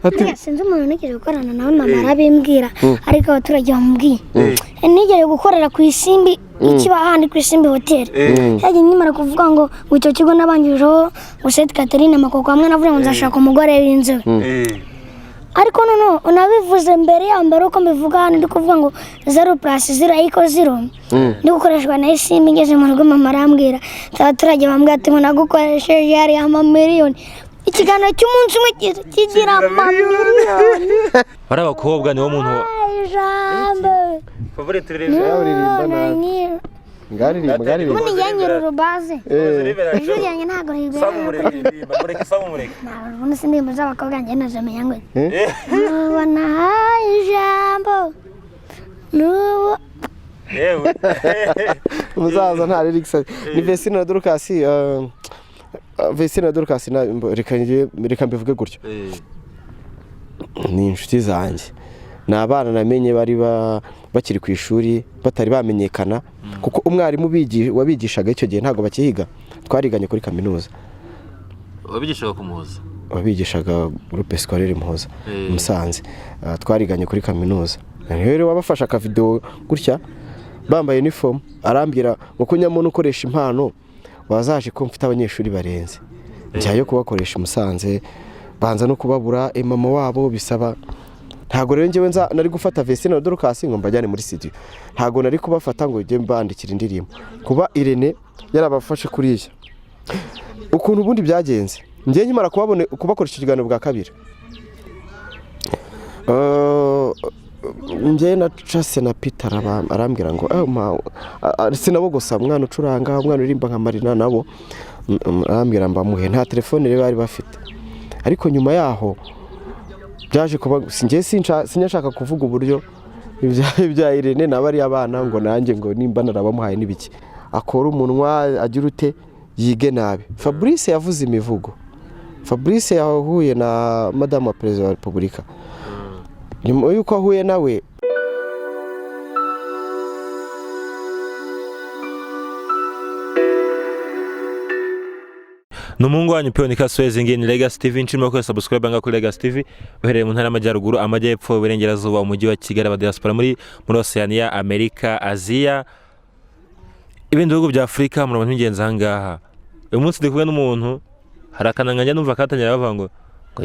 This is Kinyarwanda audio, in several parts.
Ati Sinzi umuntu nigeze gukorana nawe, mama arabimbwira, ariko abaturage bamubwiye nigeze gukorera ku Isimbi, ikiba handi ku Isimbi Hoteli. Yagiye nkimara kuvuga ngo icyo kigo nabanjirijeho ngo Sainte Catherine Makoko, hamwe navuze ngo nzashaka umugore w'inzobe. Ariko noneho unabivuze mbere ya mbere uko mbivuga hano, ndi kuvuga ngo zero plus zero equal zero, ndi gukoreshwa na Isimbi. Ngeze mu rugo, mama arambwira, abaturage bambwira ati ngo nagukoresheje hariya amamiliyoni, ikiganiro cy'umunsi umwe kigira amamiliyoni. Bari abakobwa niwo muntu. Ijambo. Favorite uririmba. Uririmba nabi. Ngaririmba, ngaririmba. Ubundi njye nyiri urubaze, ijwi ryanjye ntabwo ribera. Samu mureke ririmba, mureke Samu, mureke. Ntabwo ubundi si indirimbo z'abakobwa njye nazimenya ngo nubu nahaye ijambo nubu. Yewe. Umusaza nta lyrics. Ni Vestine na Dorcas, Vestine na Dorcas, reka mbivuge gutyo, ni inshuti zanjye, ni abana namenye bari bakiri ku ishuri batari bamenyekana, kuko umwarimu wabigishaga icyo gihe, ntabwo bakihiga, twariganye kuri kaminuza. Wabigishaga kumuhoza? Wabigishaga Groupe Scolaire Muhoza, Musanze. Twariganye kuri kaminuza. Rero wabafashe akavidewo gutya bambaye uniform, arambwira ngo ko nyamuntu ukoresha impano wazaje, ko mfite abanyeshuri barenze, njyayo kubakoresha i Musanze, banza no kubabura, mama wabo bisaba. Ntabwo rero njyewe nza nari gufata Vestine na Dorcas ngo mbajyane muri studio, ntabwo nari kubafata ngo njye mbandikira indirimbo. Kuba Irene yarabafashe kuriya ukuntu ubundi byagenze, njye nkimara kubabona kubakoresha ikiganiro bwa kabiri, njye na Case na Peter, arambwira ngo si nabo gusa, umwana ucuranga, umwana uririmba nka Marina nabo, arambwira mbamuhe. Nta telefone rero bari bafite, ariko nyuma yaho byaje kuba njye sinyashaka kuvuga uburyo ibya Irene na bariya bana, ngo nanjye ngo nimba narabamuhaye n'ibiki, akora umunwa agira ute, yige nabi. Fabrice yavuze imivugo, Fabrice yahuye na madamu wa perezida wa repubulika. Nyuma y'uko ahuye nawe, Ni umuhungu wanyu Pionika Suez, ngiyi ni Legacy TV. Nshimira ko subscribe nga kuri Legacy TV, uherereye mu ntara y'Amajyaruguru, Amajyepfo, Iburengerazuba, umujyi wa Kigali, abadiaspora muri Oceania, Amerika, Aziya, ibindi bihugu bya Afurika, muri abantu b'ingenzi aha ngaha. Uyu munsi ndi kumwe n'umuntu, hari akananga njya numva katangira bavuga ngo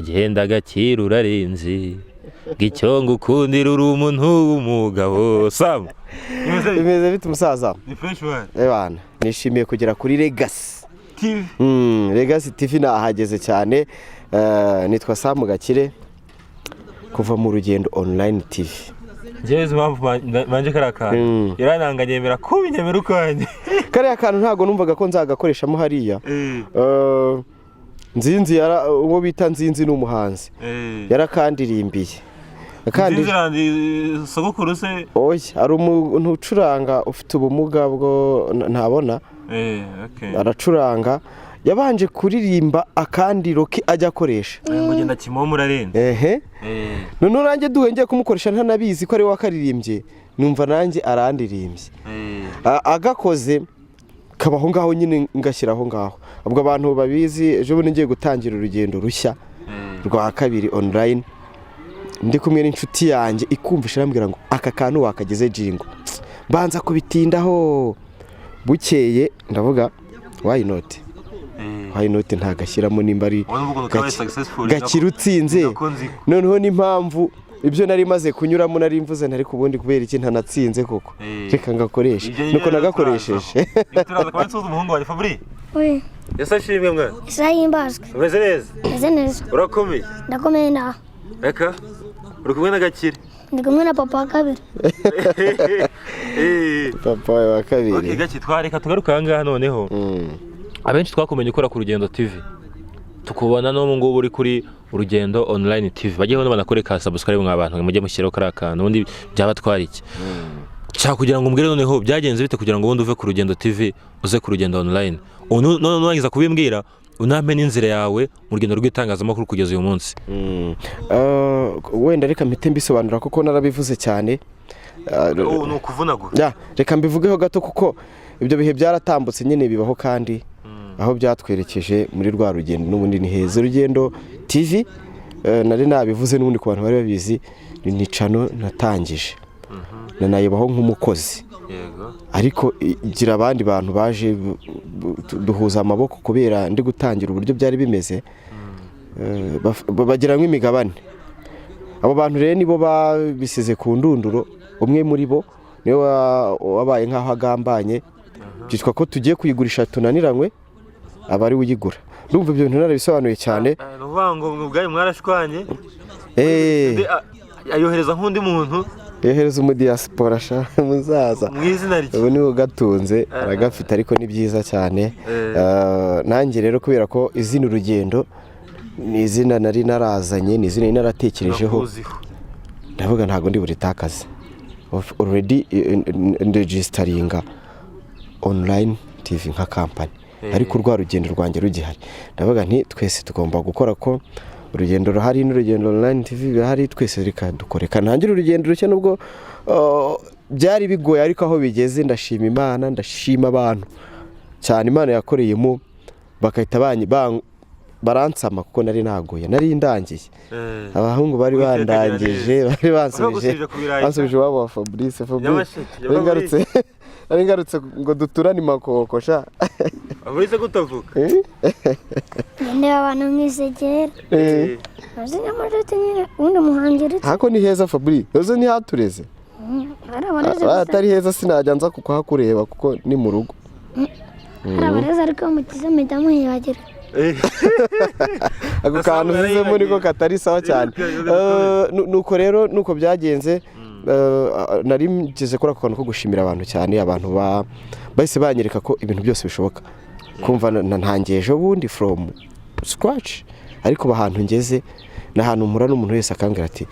genda gakira urarenze, ngo icyo ngukundira uri umuntu w'umugabo. Sam. Bimeze bite, umusaza? Ni fresh one. Ebana, nishimiye kugera kuri Legacy TV. Legacy TV nahageze cyane. Nitwa Sam Gakire kuva mu Rugendo Online TV. Njyewe izi impamvu manje kariya kantu irananga, nyemera kuba inyemera ukwanjye. Kariya kantu ntabwo numvaga ko nzagakoreshamo hariya. Nzinzi uwo bita Nzinzi ni umuhanzi, yarakandirimbiye. Akandi Nzinzi randi sogokuru se? Oya, hari umuntu ucuranga ufite ubumuga bwo ntabona. Eh, okay. Aracuranga, yabanje kuririmba akandi roki ajya akoresha. Ngo genda kimomo urarenze. Ehe. Noneho nanjye duhuye ngiye kumukoresha ntanabizi ko ari we wakaririmbye, numva nanjye arandirimbye. Agakoze kaba aho ngaho nyine, ngashyira aho ngaho. Ubwo abantu babizi, ejo bundi ngiye gutangira urugendo rushya rwa kabiri online, ndi kumwe n'inshuti yanjye ikumvisha, irambwira ngo aka kantu wakageze jingo, mbanza kubitindaho. Bukeye ndavuga why not, why not ntagashyiramo nimba ari Ubona ukuntu kabaye successful. Gakira utsinze. Nako nzi. Noneho n'impamvu ibyo nari maze kunyuramo, nari mvuze ntari ku bundi kubera iki ntanatsinze koko, reka ngakoreshe. Ibyo nuko nyine nagakoresheje. Turaza kuba nsuhuza umuhungu wanjye Fabri. We. Ese ashimwe mwana. Isaha himbazwe. Umeze neza? Meze neza. Urakomeye? Ndakomeye ndaha. Reka uri kumwe na Gakire. Ndi kumwe na papa wa kabiri. Papa wawe wa Okay. kabiri. Gakire, twareka tugaruke aha ngaha noneho. Abenshi twakumenye ukora ku Rugendo TV, tukubona no ngubu uri kuri Urugendo Online TV. Bajyeho banakore ka subscribe, mwa bantu mujye mushyiraho kariya kantu, ubundi byaba twari iki nshaka kugira ngo umbwire noneho byagenze bite kugira ngo ubundi uve ku Rugendo TV uze ku Rugendo Online. Ubu none nurangiza kubimbwira, unampe n'inzira yawe mu rugendo rw'itangazamakuru kugeza uyu munsi. Wenda reka mpite mbisobanura kuko narabivuze cyane. Ni ukuvunagura. Ya, reka mbivugeho gato kuko ibyo bihe byaratambutse nyine, bibaho, kandi aho byatwerekeje muri rwa rugendo n'ubundi ni heza. Urugendo TV Nari nabivuze n'ubundi ku bantu bari babizi, ni channel natangije, nanayibaho nk'umukozi, ariko igira abandi bantu baje duhuza amaboko kubera ndi gutangira uburyo byari bimeze. Bagiramo imigabane. Abo bantu rero nibo babisize ku ndunduro. Umwe muri bo niwe wabaye nk'aho agambanye, byitwa ko tugiye kuyigurisha tunaniranywe, aba ari we uyigura. Ndumva ibyo bintu narabisobanuye cyane. Ni ukuvuga ngo mwe ubwanyu mwarashwanye, undi ayohereza nk'undi muntu. Yohereza umudiyasipora sha muzaza mu izina rye. Ubu niwe ugatunze, aragafite, ariko ni byiza cyane. Nanjye rero kubera ko izina Urugendo ni izina nari narazanye, ni izina nari naratekerejeho, Nakuziho. ndavuga ntabwo ndi buritakaze. Already nderegisteringa Online TV nka company, ariko rwa rugendo rwanjye rugihari. Ndavuga nti twese tugomba gukora, ko urugendo ruhari n'Urugendo Online TV birahari, twese reka dukore ntangire urugendo rushya. Nubwo byari bigoye, ariko aho bigeze ndashima Imana, ndashima abantu cyane Imana yakoreyemo, bagahita baransama kuko nari naguye, nari ndangiye. Abahungu bari Uwiteka agira bandangije, neza. bari bansubije Bagusubije ku birayi. Bansubije iwabo wa Fabrice. Fabrice, Nyamasheke, nari ngarutse ngo duturane i Makoko sha. Fabrice kutavuga. Ndeba abantu nkisegera azi Nyamasheke nyine, ubundi muhanzi uretse Hako ni heza Fabrice, uzi ntihatureze. Hari abareze gusa. Atari heza sinajya nza kuhakureba kuko ni mu rugo. Hari abareze, ariko mukize mpita muhibagira. Ako kantu usizemo niko katari sawa cyane. Nuko rero nuko byagenze. Nari ngeze kuri ako kantu ko gushimira abantu cyane, abantu bahise banyereka ko ibintu byose bishoboka. Kumva ntangiye ejo bundi from scratch, ariko ahantu ngeze ni ahantu mpura n'umuntu wese akambwira ati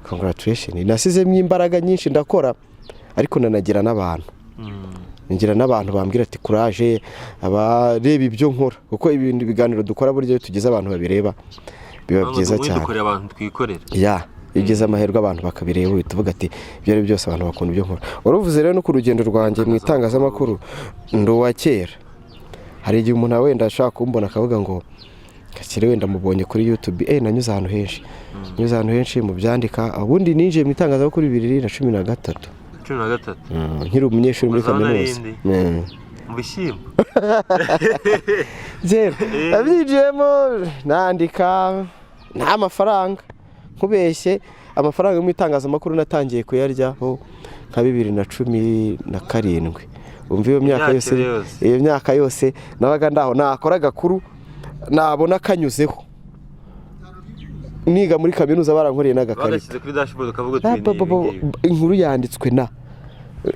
"Congratulation." Nasizemo imbaraga nyinshi ndakora, ariko nanagira n'abantu, ngira n'abantu bambwira ati "Courage", abareba ibyo nkora, kuko ibintu ibiganiro dukora burya iyo tugize abantu babireba biba byiza cyane. Dukorera abantu, twikorera. Ya, iyo ugize amahirwe abantu bakabireba, uhita uvuga ati ibyo ari byo byose abantu bakunda ibyo nkora. Wari uvuze rero no ku rugendo rwanjye mu itangazamakuru, ndi uwa kera. Hari igihe umuntu wenda ashaka kumbona akavuga ngo Gakire wenda mubonye kuri YouTube. Nanyuze ahantu henshi, nyuze ahantu henshi mu byandika. Ubundi ninjiye mu itangazamakuru 2013. 13. Nkiri umunyeshuri muri Uzaho kaminuza. narindi. Mu bishyimbo. Zero nabyinjiyemo nandika nta mafaranga. Nkubeshye, amafaranga yo mu itangazamakuru natangiye kuyaryaho nka 2017. Umva iyo myaka Imyaka yose, yose. iyo myaka yose nabaga ndaho nakora agakuru nabona kanyuzeho. Niga muri kaminuza barankoreye n'agakarita. Bagashyize kuri dashboard ukavuga uti Ah, ni ba- ibi ngibi. Inkuru yanditswe na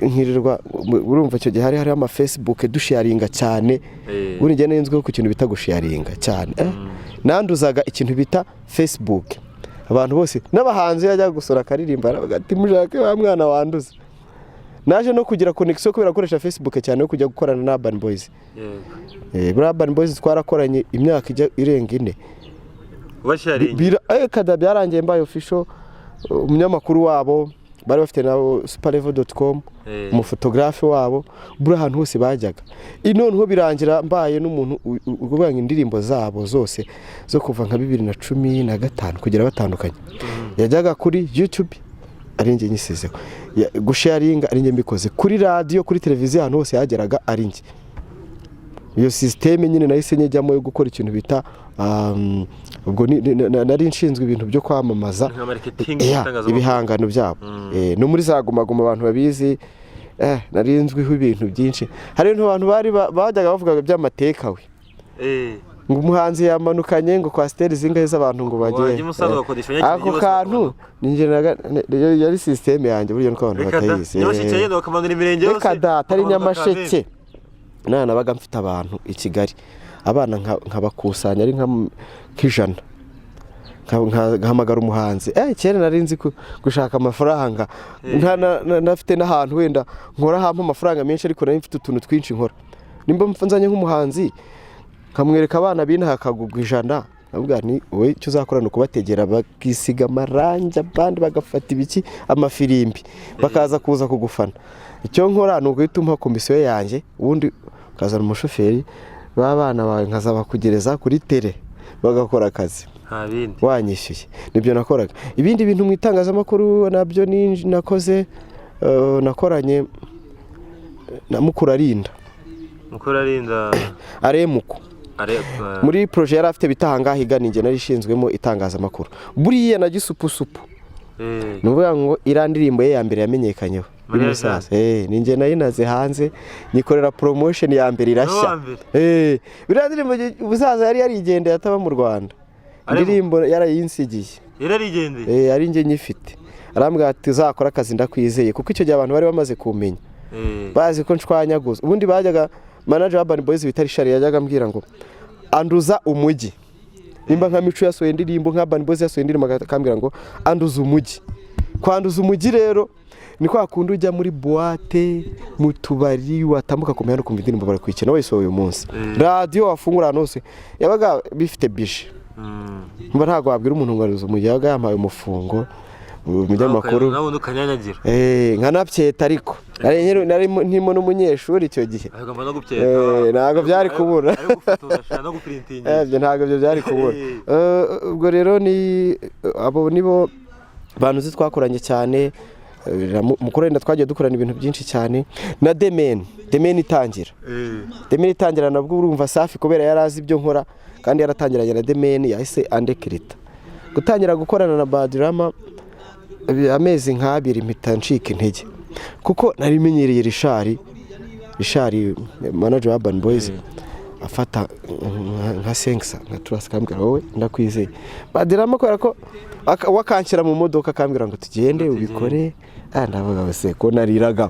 nkirirwa. Urumva icyo gihe hari hariho ama Facebook dusharinga cyane. Ubundi njye nari nzwiho ku kintu bita gusharinga cyane. Nanduzaga ikintu bita Facebook. Abantu bose n'abahanzi iyo yajyaga gusura akaririmba aravuga ati "Mushake wa mwana wanduza." Naje no kugira connection kubera gukoresha Facebook cyane yo kujya gukorana na Urban Boys. Buriya Urban Boys twarakoranye imyaka ijya irenga 4. Basharinga. Kada byarangiye mbaye official umunyamakuru wabo, bari bafite na superlevel.com, umufotogarafe wabo, buri ahantu hose bajyaga. Noneho birangira mbaye n'umuntu uvuga ngo indirimbo zabo zose zo kuva nka 2015 kugera batandukanye yajyaga kuri YouTube ari njye nyisizeho. Gusharinga ari njye mbikoze, kuri radiyo, kuri televiziyo, ahantu hose yageraga ari njye. Iyo système nyine nahise nyijyamo yo gukora ikintu bita ubwo nari nshinzwe ibintu byo kwamamaza. Nka marketing Ya, y'itangazamakuru. ibihangano byabo. No muri za Guma Guma abantu babizi, nari nzwiho ibintu byinshi. Hari ibintu abantu bari bajyaga bavuga by'amateka we, ngo umuhanzi yamanukanye ngo coaster zingahe z'abantu ngo bagiye. Wajya i Musanze ugakodesha abanyagihugu Ako bose kantu bakamanuka. ni njye yari système yanjye burya nuko abantu Reka da. batayizi. Nyamasheke yenda bakamanura imirenge yose. Reka da, atari bakamanuka Nyamasheke. Nana nabaga mfite abantu i Kigali, abana nkabakusanya ari nk'ijana, nkahamagara umuhanzi. Kera nari nzi gushaka amafaranga. Nafite n'ahantu wenda nkora hampa amafaranga menshi, ariko nari mfite utuntu twinshi nkora. Nimba nzanye nk'umuhanzi nkamwereka abana b'inaha akagugwa 100, nkavuga ni wowe icyo uzakora ni ukubategera bakisiga amarangi, abandi bagafata ibiki, amafirimbi, bakaza kuza kugufana. Icyo nkora ni uguhita umpa komisiyo yanjye, ubundi ukazana umushoferi b'abana bawe nkazabakugereza kuri tere. bagakora akazi. Nta bindi. Wanyishyuye, nibyo nakoraga. Ibindi bintu mu itangazamakuru nabyo nakoze, nakoranye na Mukurarinda. Mukuru arinda. Aremuko. Areba. Muri projet yari afite bita Ahangaha Igana, inge nari ishinzwemo itangazamakuru buriya na Gisupusupu. Ni ukuvuga ngo iriya ndirimbo ye ya mbere yamenyekanyeho Mariya. y'umusaza, ni njye nayinaze hanze, nyikorera promotion ya mbere irashya. Wa mbere. Biriya ndirimbo umusaza yari yarigendeye ataba mu Rwanda. Arimo? Indirimbo yarayinsigiye. Yararigendeye. Ari njye nyifite. Arambwira ati: "Uzakora akazi, ndakwizeye," kuko icyo gihe abantu bari bamaze kumenya, bazi ko nshwanyaguza. Ubundi bajyaga, manager wa Urban Boys bita Richard yajyaga ambwira ngo anduza umujyi. Nimba nka Mico yasohoye indirimbo, nka Urban Boys yasohoye indirimbo, akambwira ngo anduza umujyi. Kwanduza umujyi rero ni kwa kundi ujya muri boîte, mu tubari, watambuka ku mihanda ukumva indirimbo barakwikina wayisohoye uyu munsi. Radiyo wafungura ahantu hose yabaga bifite bije. Mba ntabwo wabwira umuntu ngo anduza umujyi, yabaga yampaye umufungo umunyamakuru. Nawe undi ukanyanyagira. Nkanabyeta, ariko nari ndimo n'umunyeshuri icyo gihe. Agomba no gubyeta. Ntabwo byari kubura. Ari gufotora no gupurintinga. Ibyo ntabwo ibyo byari kubura. Ubwo rero ni abo nibo bantu uzi twakoranye cyane. Mukuru wenda twagiye dukorana ibintu byinshi cyane na The Mane. The Mane itangira, The Mane itangira nabwo urumva Safi, kubera yari azi ibyo nkora kandi yaratangiranye na The Mane, yahise andekirita gutangira gukorana na Badrama. Amezi nk'abiri mpita ncika intege, kuko nari menyereye Richard, Richard manager wa Urban Boys, afata nka senkisa, nka turasi, akambwira: "Wowe ndakwizeye." Badrama kubera ko we akanshyira mu modoka, akambwira ngo tugende ubikore. Ndavuga ngo se ko nariraga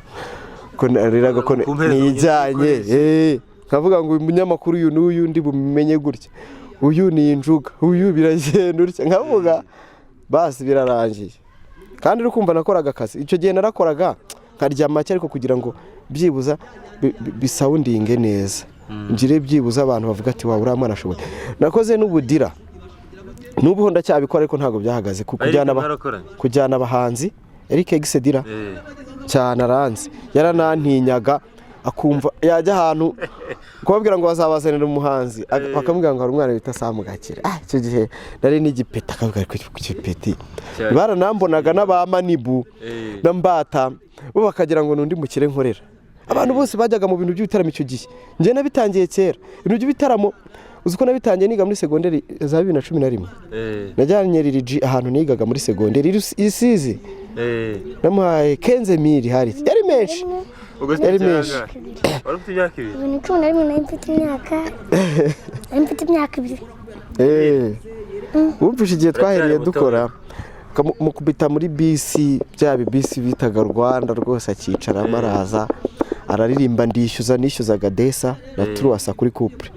ko Ku mpera nijyanye, nkavuga ngo uyu munyamakuru uyu n'uyu ndi bumenye gutya, uyu ni injuga, uyu biragenda utya, nkavuga basi birarangiye. Kandi uri kumva nakoraga akazi icyo gihe, narakoraga nkarya make, ariko kugira ngo byibuza bisawundinge neza, ngire byibuza abantu bavuga ati: "Wawe uriya mwana ashoboye." Nakoze n'ubudira, n'ubu ndacyabikora, ariko ntabwo byahagaze kujyana Mwarakoranye? Kujyana abahanzi, Eric Gisedira. Cyane, aranzi, yaranantinyaga, akumva yajya ahantu kubabwira ngo bazabazanira umuhanzi, bakamubwira ngo hari umwana bita Samu Gakire. Icyo gihe nari n'igipeti, akavuga ariko ku gipeti. Cyane. Baranambonaga n'abamanibu na Mbata, bo bakagira ngo ni undi mukire nkorera. Abantu bose bajyaga mu bintu by'ibitaramo icyo gihe. Njye nabitangiye kera ibintu by'ibitaramo. Uzi ko nabitangiye niga muri segonderi za 2011? Najyanye Lil G ahantu nigaga muri segonderi Isizi. Namuhaye 15 000, hari yari menshi. Ubwo se Yari kera menshi. angahe? Wari ufite imyaka 2? 2011 nari mfite imyaka 2. Wumvise igihe twahereye Uracyari muto. dukora, mukubita muri bisi, bya bibisi bitaga Rwanda rwose, akicaramo, araza araririmba, ndishyuza, nishyuzaga desa na turuwasa kuri couple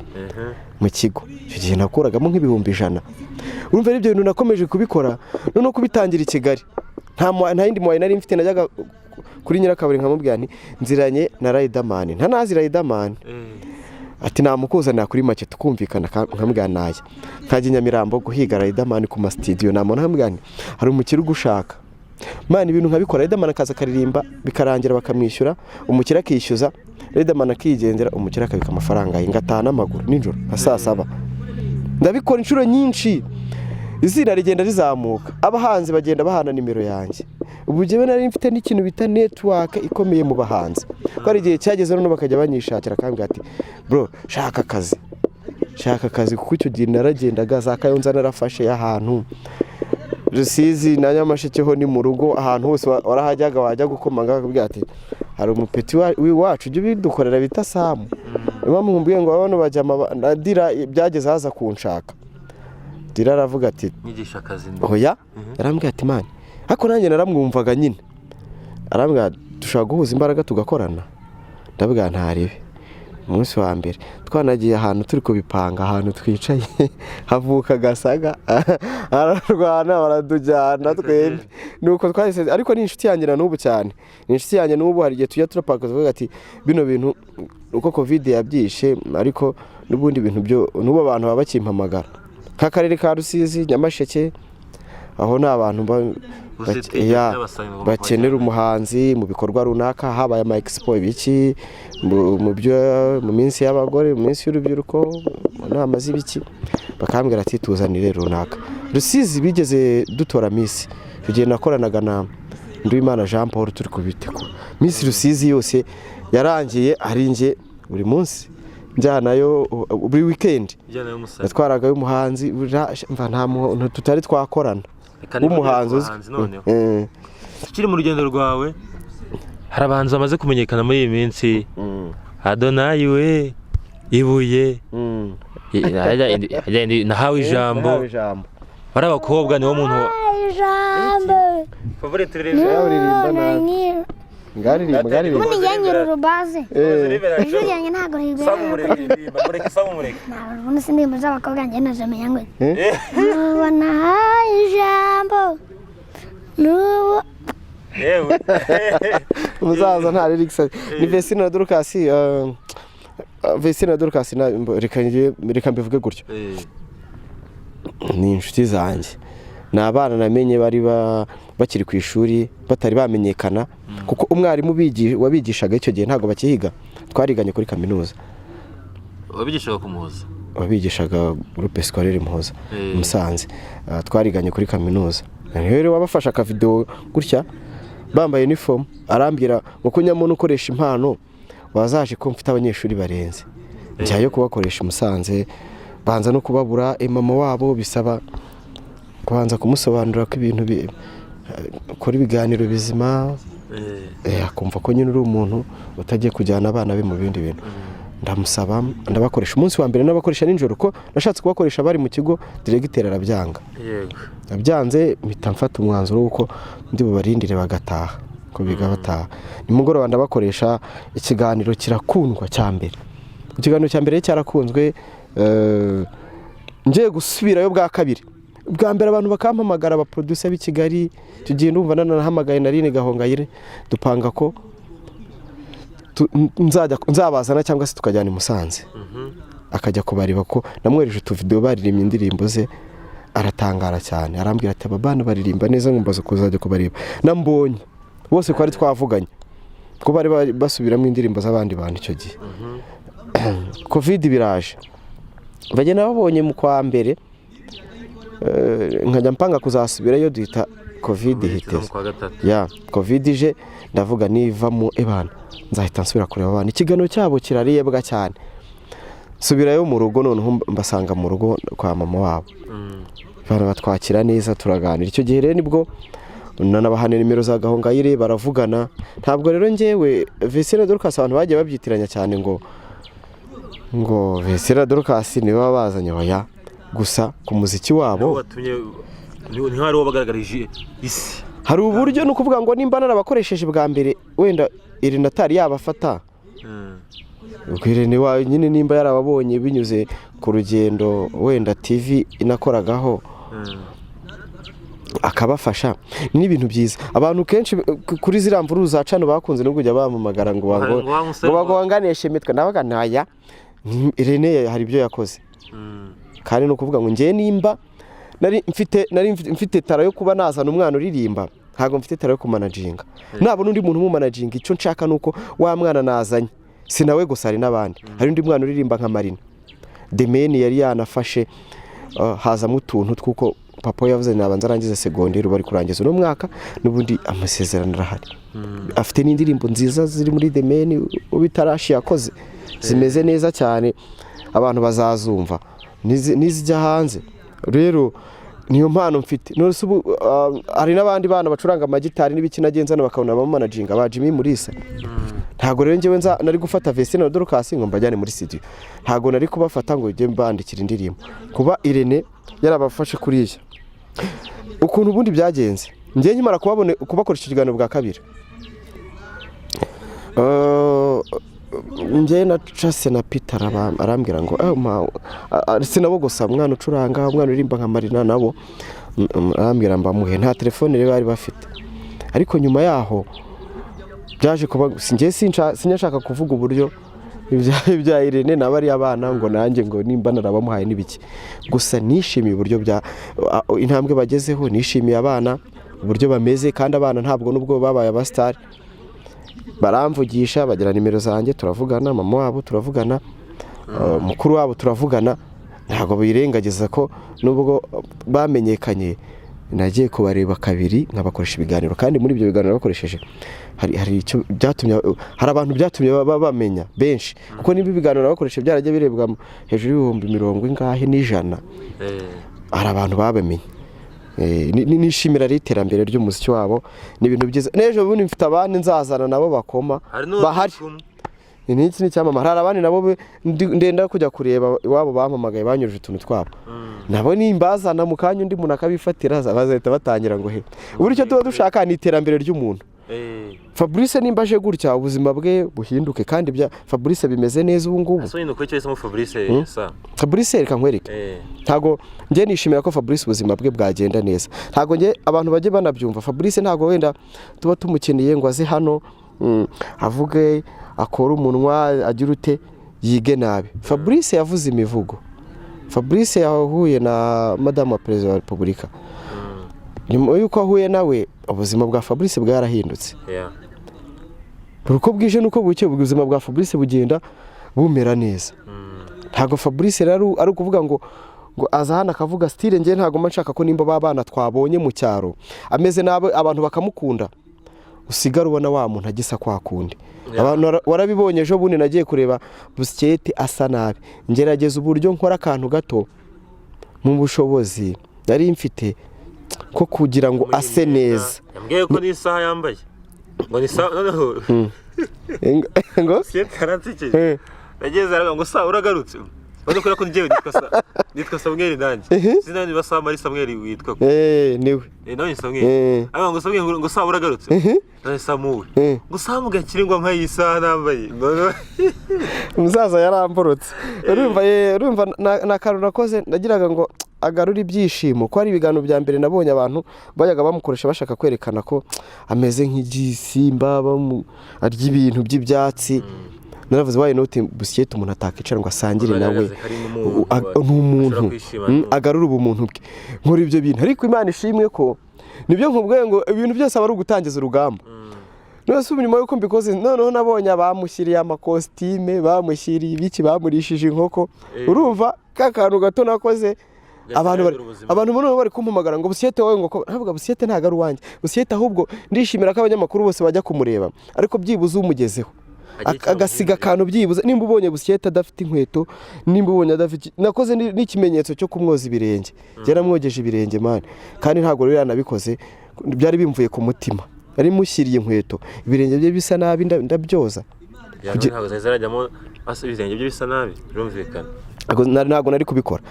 mu kigo. Icyo gihe nakuragamo nk'ibihumbi 100. Urumva rero ibyo bintu nakomeje kubikora, noneho kubitangira i Kigali nta yindi moyen nari mfite. Najyaga kuri nyirakabari nkamubwira nti nziranye na Riderman, ntanazi Riderman. Ati namukuzanira kuri make, tukumvikana. Nkamubwira naya, nkajya i Nyamirambo guhiga Riderman ku masitidiyo, namubona nkamubwira nti hari umukire ugushaka man. Ibintu nkabikora, Riderman akaza akaririmba, bikarangira bakamwishyura, umukire akishyuza Riderman, akigendera, umukire akabika amafaranga ye, ngataha n'amaguru nijoro nka saa saba. Ndabikora inshuro nyinshi, izina rigenda rizamuka, abahanzi bagenda bahana nimero yanjye. Ubu njyewe nari mfite n'ikintu bita network ikomeye mu bahanzi, ko hari igihe cyageze noneho bakajya banyishakira, akambwira ati: "Bro, shaka akazi, shaka akazi," kuko icyo gihe naragendaga za Kayonza, narafashe ahantu Rusizi na Nyamasheke ho ni mu rugo, ahantu hose warahajyaga, wajya gukomanga bakakubwira ati hari umupeti w'iwacu ujya ubidukorera bita Samu. Niyo mpamvu nkubwiye ngo bano bajyama na Dira byageze haza kunshaka, Dira aravuga ati nyigisha akazi. Oya, yarambwiye ati man, ariko nanjye naramwumvaga nyine. Arambwira dushobora guhuza imbaraga tugakorana, ndavuga ntaribe. Umunsi wa mbere twanagiye ahantu turi kubipanga, ahantu twicaye havuka Gasaga, ararwana, baradujyana twembi. Nuko twahise, ariko ni inshuti yanjye na n'ubu cyane, ni inshuti yanjye n'ubu. Hari igihe tujya turapanga tukavuga ati bino bintu uko Covid yabyishe, ariko n'ubundi bintu byo n'ubu abantu baba bakimpamagara, nk'akarere ka Rusizi, Nyamasheke, aho ni abantu Uzitinya n'abasanyi bakenera kubajyana. umuhanzi mu bikorwa runaka, habaye ama expo, ibiki, mu byo mu minsi y'abagore, mu minsi y'urubyiruko, mu nama z'ibiki, Bakambwira ati: "Tuzanire runaka." Rusizi bigeze dutora Miss. Icyo gihe nakoranaga na Nduwimana Jean Paul, turi kubitegura Miss Rusizi yose. Yarangiye ari njye buri munsi njyanayo, buri weekend natwaragayo umuhanzi. Mva nta muntu tutari twakorana w'umuhanzi uzwi. Noneho tukiri mu rugendo rwawe, hari abahanzi bamaze kumenyekana muri iyi minsi: Adonayi we, Ibuye, Nahawe Ijambo. Nahawe Ijambo. Bari abakobwa, niwo muntu Ijambo. Uririmba nabi. Ngaririmba, ngaririmba. Ubundi njye nyiri urubaze, ijwi ryanjye ntabwo ribera. Ntabwo ubundi si indirimbo z'abakobwa, njye nazimenya ngo nubu nahaye ijambo nubu. Umusaza nta lyrics. Ni Vestine na Dorcas. Vestine na Dorcas, reka mbivuge gutyo, ni inshuti zanjye, ni abana namenye bari bakiri ku ishuri, batari bamenyekana, kuko umwarimu wabigishaga icyo gihe, ntabwo bakihiga, twariganye kuri kaminuza. Wabigishaga kumuhoza? Wabigishaga Groupe Scolaire Muhoza, Musanze. Twariganye kuri kaminuza. Rero wabafashe akavideo gutya bambaye uniform, arambwira ngo: "Ko nyamuntu ukoresha impano, wazaje ko mfite abanyeshuri barenze?" Njyayo kubakoresha i Musanze, banza no kubabura. Mama wabo bisaba kubanza kumusobanurira ko ibintu ukora ibiganiro bizima, akumva ko nyine uri umuntu utagiye kujyana abana be mu bindi bintu. Ndamusaba, ndabakoresha. Umunsi wa mbere n'abakoresha nijoro, ko nashatse kubakoresha bari mu kigo, diregiteri arabyanga. Abyanze, mpita mfata umwanzuro w'uko ndi bubarindire bagataha, ko biga bataha. Nimugoroba ndabakoresha, ikiganiro kirakundwa cya mbere. Ikiganiro cya mbere cyarakunzwe. Ngiye gusubirayo bwa kabiri, bwa mbere abantu bakampamagara, abaproducer b'i Kigali. Icyo gihe ndumva nanahamagaye na Aline Gahongayire, dupanga ko nzajya nzabazana cyangwa se tukajyana i Musanze, akajya kubareba, ko namwohereje utuvidewo baririmbye indirimbo ze, aratangara cyane, arambwira ati: "Aba bana baririmba neza, nkumbaza kuzajya kubareba." Nambonye bose ko ari twavuganye, ko bari basubiramo indirimbo z'abandi bantu. Icyo gihe Covid biraje, bagenda babonye mu kwa mbere, nkajya mpanga kuzasubirayo, duhita Covid ihiteze. Kwa gatatu. Ya Covid ije, ndavuga niva mu ebana nzahita nsubira kureba abana. Ikiganiro cyabo kirarebwa cyane. Nsubirayo mu rugo, noneho mbasanga mu rugo kwa mama wabo, bana batwakira neza, turaganira. Icyo gihe rero nibwo nanabahana nimero za Gahongayire, baravugana. Ntabwo rero njyewe Vestine Dorcas, abantu bagiye babyitiranya cyane ngo Vestine Dorcas niwe wabazanye. Oya, gusa ku muziki wabo watumye niho hari uwo bagaragarije isi. Hari uburyo, ni ukuvuga ngo nimba narabakoresheje bwa mbere, wenda Irene atari yabafata, ubwo Irene wa nyine nimba yarababonye binyuze ku Rugendo wenda TV inakoragaho, akabafasha, ni ibintu byiza. Abantu kenshi kuri ziriya mvururu za cano bakunze no kujya bamamagara ngo Ngo wa musore ngo bagonganishe imitwe. Ndabaga ntaya, Irene hari ibyo yakoze, kandi ni ukuvuga ngo njye nimba nari mfite talent yo kuba nazana umwana uririmba, ntabwo mfite talent yo kumanaginga. Nabona undi muntu umumanaginga. Icyo nshaka ni uko wa mwana nazanye, si nawe gusa, hari n'abandi, hari undi mwana uririmba nka Marina Demeni yari yanafashe. Hazamo utuntu tw'uko papa we yavuze nabanza arangize segonderi, bari kurangiza uno mwaka, n'ubundi amasezerano arahari. Afite n'indirimbo nziza ziri muri Demeni ubitarashi yakoze, zimeze neza cyane, abantu bazazumva nizijya hanze. Rero niyo mpano mfite. None se ubu hari n'abandi bana bacuranga amagitari n'ibiki nagenzana, bakabona abamanaginga ba Jimmy Mulisa. Ntabwo rero njyewe nza nari gufata Vestine na Dorcas ngo mbajyane muri studio, ntabwo nari kubafata ngo njye mbandikira indirimbo. Kuba Irene yarabafashe kuriya, ukuntu ubundi byagenze, njye nkimara kubabona, kubakoresha ikiganiro bwa kabiri, njye na Chase na Peter, arambwira ngo: "Eh, si nabo gusa, umwana ucuranga, umwana uririmba nka Marina nabo." Arambwira mbamuhe. Nta telefone rero bari bafite, ariko nyuma yaho byaje kuba njye sinyashaka kuvuga uburyo ibya Irene na bariya bana, ngo nanjye ngo nimba narabamuhaye n'ibiki. Gusa nishimiye uburyo bya intambwe bagezeho, nishimiye abana uburyo bameze, kandi abana ntabwo nubwo babaye abasitari baramvugisha, bagira nimero zanjye, turavugana, mama wabo turavugana, mukuru wabo turavugana. Ntabwo birengagiza ko nubwo bamenyekanye, nagiye kubareba kabiri nkabakoresha ibiganiro, kandi muri ibyo biganiro bakoresheje hari icyo byatumye, hari abantu byatumye baba bamenya benshi, kuko niba ibiganiro bakoresheje byaragiye birebwa hejuru y'ibihumbi mirongo ingahe n'ijana, hari abantu babamenye. Nishimira rero iterambere ry'umuziki wabo, ni ibintu byiza. N'ejo bundi mfite abandi nzazana nabo bakoma Hari n'uwo bahari. turi kumwe. Ni iki? Ni icyamamare. Hari abandi nabo ndenda kujya kureba iwabo, bampamagaye, banyujije utuntu twabo, nabo nimbazana mu kanya undi muntu akabifatira, bazahita batangira ngo he. Uburyo icyo tuba dushaka ni iterambere ry'umuntu. Fabrice nimba aje gutya, ubuzima bwe buhinduke, kandi bya Fabrice bimeze neza ubu ngubu. Ese nyine uko icyo yahisemo Fabrice sa? Fabrice, reka nkwereke. Ntago njye nishimira ko Fabrice ubuzima bwe bwagenda neza. Ntago njye abantu bajye banabyumva, Fabrice ntago wenda tuba tumukeneye ngo aze hano, avuge, akore umunwa, agire ute, yige nabi. Fabrice yavuze imivugo, Fabrice yahuye na madamu wa perezida wa repubulika. Nyuma y'uko ahuye nawe, ubuzima bwa Fabrice bwarahindutse. Buri uko bwije n'uko bukeye, ubuzima bwa Fabrice bugenda bumera neza. Ntabwo Fabrice rero ari ukuvuga ngo aza hano akavuga style. Njye ntabwo mba nshaka ko nimba ba bana twabonye mu cyaro ameze nabi, abantu bakamukunda, usigara ubona wa muntu agisa kwa kundi. Abantu warabibonye, ejo bundi nagiye kureba Busikete asa nabi, ngerageza uburyo nkora akantu gato mu bushobozi nari mfite ko kugira ngo ase neza. Yambwiye ko n'isaha yambaye ngo ni sawa noneho. Ngo Busikete yaransekeje. Nageze aravuga ngo sa uragarutse, ubona ko njyewe nitwa sa, nitwa Samweli nanjye. Sinzi niba Sam ari Samweli witwa. Niwe. Nawe ni Samweli. Aravuga ngo Samweli, ngo sa uragarutse none Samuwe, ngo Samu gakire, ngo ampaye iyi saha nambaye. Umusaza yaramborotse. Urumva ye, urumva na akantu nakoze nagiraga ngo agarure ibyishimo, ko ari ibiganiro bya mbere nabonye abantu bajyaga bamukoresha bashaka kwerekana ko ameze nk'igisimba, arya ibintu by'ibyatsi. Naravuze, why not Busikete umuntu atakicara ngo asangire nawe? Agaragaze ko ari n'umuntu Ni umuntu. Ashobora kwishima. Agarure ubumuntu bwe. Nkora ibyo bintu, ariko Imana ishimwe ko nibyo nkubwiye ngo ibintu byose aba ari ugutangiza urugamba. None se ubu nyuma y'uko mbikoze, noneho nabonye abamushyiriye amakositime, bamushyiriye ibiki, bamurishije inkoko. Urumva ka kantu gato nakoze, abantu bari ubuzima. Abantu noneho bari kumpamagara ngo Busiyete wowe, ngo ko ntabwo Busiyete ntabwo ari uwanjye. Busiyete ahubwo ndishimira ko abanyamakuru bose bajya kumureba, ariko byibuze umugezeho Agira icyo agasiga amubwira. akantu byibuze. Nimba ubonye Busiyete adafite inkweto, nimba ubonye adafite, nakoze n'ikimenyetso cyo kumwoza ibirenge. Njye namwogeje ibirenge, man, kandi ntabwo rero yanabikoze, byari bimvuye ku mutima. Nari mushyiriye inkweto, ibirenge bye bisa nabi, ndabyoza. Ya, ntabwo zari zarajyamo ibirenge bye bisa nabi, birumvikana. Ntabwo nari kubikora.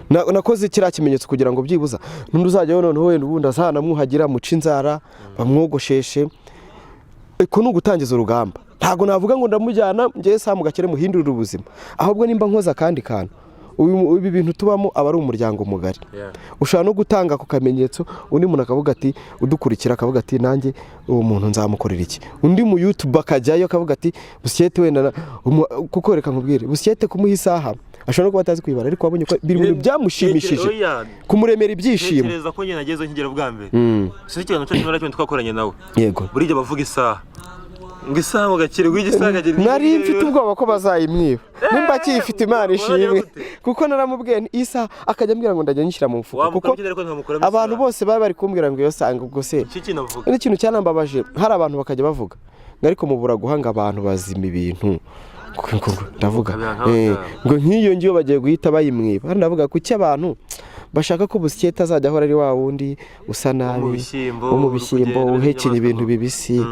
Nakoze kiriya kimenyetso kugira ngo byibuza n'undi uzajyayo noneho wenda ubundi azanamwuhagira, muce inzara, bamwogosheshe. Uko ni ugutangiza urugamba. Ntabwo navuga ngo ndamujyana ngewe Samu Gakire muhindurire ubuzima, ahubwo nimba nkoze akandi kantu, ibi bintu tubamo aba ari umuryango mugari. Ushobora no gutanga ako kamenyetso, undi muntu akavuga ati, udukurikira akavuga ati: "Nanjye uwo muntu nzamukorera iki?" Undi mu YouTube akajyayo akavuga ati: "Busiyete wenda kuko reka nkubwire, Busiyete kumuha isaha ashobora no kuba atazi kuyibara, ariko wabonye ko biri mu bintu byamushimishije, Oya, kumuremera ibyishimo." Ntekereza ko njye nagezeho nkigera bwa mbere. Sinzi ikiganiro cyacu na kimwe twakoranye nawe. Buriya bavuga isaha, ngo isaha, ngo gakire, ngo isaha gakire. Nari mfite ubwoba ko bazayimwiba. Nimba akiyifite, Imana ishimwe. Gute? Kuko naramubwiye nti isaha, akajya ambwira ngo ndajya nyishyira mu mufuka, kuko Wamukora ariko ntiwamukuramo abantu isaha. bose baba bari kumbwira ngo iyo sanga ubwo se Iki kintu avuga. N'ikintu cyanambabaje, hari abantu bakajya bavuga ngo ariko mubura guhanga abantu bazima ibintu. Ndavuga Ukabiha nk'abagabo. Ngo nk'iyo ngiyo bagiye guhita bayimwiba. Hano ndavuga, kuki abantu bashaka ko Busikete azajya ahora ari wa wundi usa nabi, bishyimbo, wo mu uri bishyimbo, kugenda uhekenya ibintu bibisi,